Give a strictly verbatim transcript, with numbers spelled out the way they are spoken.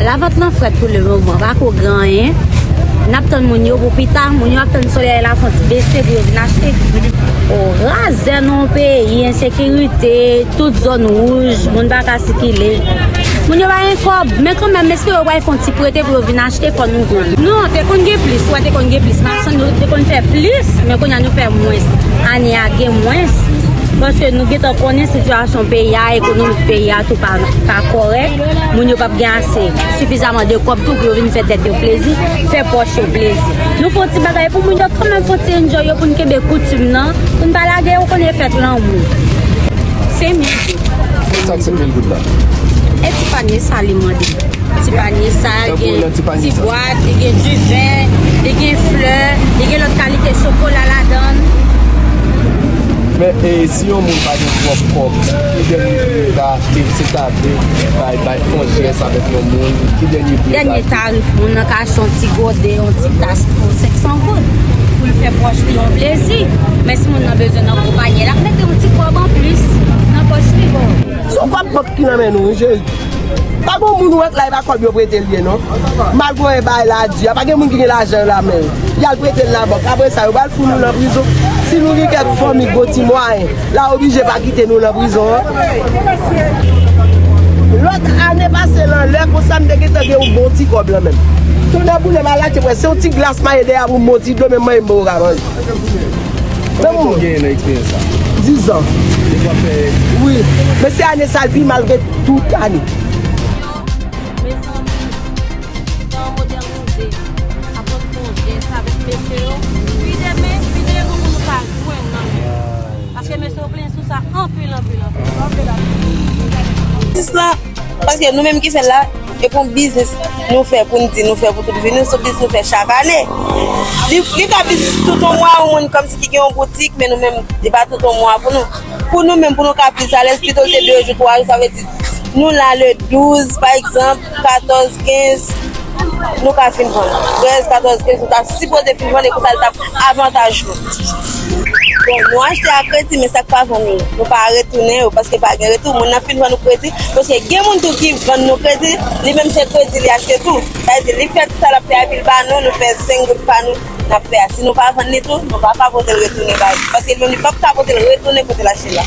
Lavant lan frèt pou lemoman, pa ko gen anyen. N ap tann moun yo pou pita, moun yo ap tann solèy la fè yon ti bese pou yo vin achte. O, razè nan yon peyi, ensekirite, tout zòn wouj, moun pa ka sikile. Moun yo pa gen kòb, men kanmenm, espere yo pral fè yon ti prete pou yo vin achte, fò nou vann. Non, te konn gen plis, wè, te konn gen plis machann, nou te konn fè plis, men kounye a nou fè mwens. Ane a gen mwens, paske nou gentan konnen sitiyasyon peyi a, ekonomi peyi a tou pa, pa kòrèk. Moun yo p ap gen ase sifizaman de kòb tou pou yo vin fè tèt yo plezi, fè pòch yo plezi. Nou fè yon ti bagay pou moun yo kanmenm, fè yon ti enjoy yo pou n kenbe koutim nan, pou n pa lage yo konnen fèt lanmou. Senk mil goud. Sa k senk mil goud la? E ti panye sa li mande. Ti panye sa, gen ti bwat, li gen diven, li gen flè, li gen lòt kalite chokola ladan l. Men, e, si yon moun pa gen twòp kòb, ki dènye pri yo ka achte, se ta vle bay, bay fè yon jès avèk yon moun, ki dènye pri yo ka achte? Dènye tarif, moun nan ka achte yon ti gode, yon ti tas pou senk san goud, pou l fè pòch li yon plezi. Men si moun nan bezwen nan konpayi, l ap mete yon ti kòb anplis nan pòch li. Se yon kòb bank ki nan men nou, wi, cheri. Pa gen moun ou wè k la, e pa kòb yo prete l ye, non. Malgre bagay la di, a pa gen moun ki gen lajan nan men yo. Y al prete l nan bank. Apre sa, yo pral fout nou nan prizon. Si nou gen kèk fanmi gwo ti mwayen, la oblije pa kite nou nan prizon an. Lòt ane pase lan lè konsa, m te gentan gen yon bon ti kòb lan menm. Tonnè boule m al achte, se yon ti glas m al dèyè pou m bon ti dlo, men mwen m poko ka manje. Konbyen tan w genyen nan eksperyans sa? Diz an. Depi w ap fè? Wi. Men se ane sa l pi mal ke tout ane. Mezanmi, tan an modènize, aprann fè yon jès avèk mesye yo. Pi demen, pi demen pou nou ka jwenn nan men. Paske mesye yo plenyen sou sa anpil, anpil, anpil. Jis la, paske nou menm ki fè l la, e pou yon biznis nou fè pou n di nou fè pou tout vi nou, se yon biznis nou fè chak ane. Li, li ka biznis tout yon mwa, yon moun kòmsi ki gen yon boutik, men nou menm, li pa tout yon mwa pou nou. Pou nou menm, pou nou ka pi alèz, pito se de jou, twa jou, sa vle di, nou la le douz, pa egzanp, katòz, kenz, nou ka fin vann. Trèz, katòz, kenz, nou ta sipoze fin vann, e konsa li t ap avantaj nou. Bon, nou achte a kredi, men sa k pa vann yo, nou pa retounen yo, paske pa gen retou. Moun nan fin vann nou kredi, paske gen moun tou ki vann nou kredi, li menm se kredi li achte tou. Sa vle di, li fè sa l ap fè a, epi l ba nou, nou fè senk goud pa nou, n ap fè a. Si nou pa vann li tou, nou pa ka pote l retounen ba li, paske li menm li p ap ka pote l retounen kote l achte l la.